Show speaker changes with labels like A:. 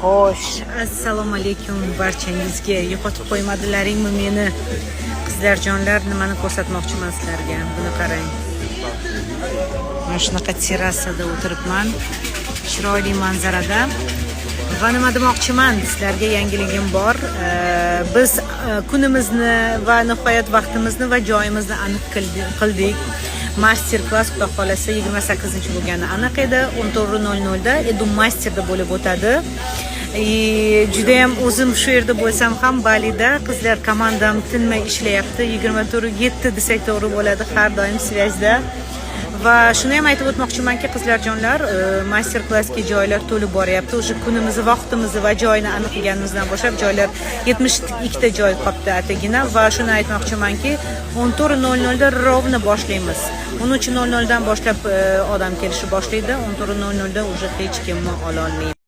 A: Xo'sh, assalomu alaykum barchangizga. Yo'qotib qo'ymadilaringmi meni? Qizlarjonlar, nimani ko'rsatmoqchiman sizlarga? Buni qarang. Mana shunaqa terrasada o'tiribman. Chiroyli manzarada. Va nima demoqchiman, sizlarga yangiligim bor. Biz kunimizni va nihoyat vaqtimizni va joyimizni aniq qildik. Master klass, xudo xohlasa, 28 bo'lgani aniq edi. 14:00 da Edu Masterda bo'lib o'tadi. И judayam o'zim shu yerda bo'lsam ham, Balida qizlar komandam tinmay ishlayapti. 24/7 desak to'g'ri bo'ladi, har doim связь da. Va shuni ham aytib o'tmoqchimanki, qizlarjonlar, master klassga joylar to'lib boryapti. O'sha kunimizni, vaqtimizni va joyini aniq qilganimizdan boshlab joylar, 72 ta joy qolibdi atagina. Va shuni aytmoqchimanki, 14:00 da ровно boshlaymiz. 13:00 dan boshlab odam kelishni boshlaydi. 14:00 da уже hech kimni ololmaymiz.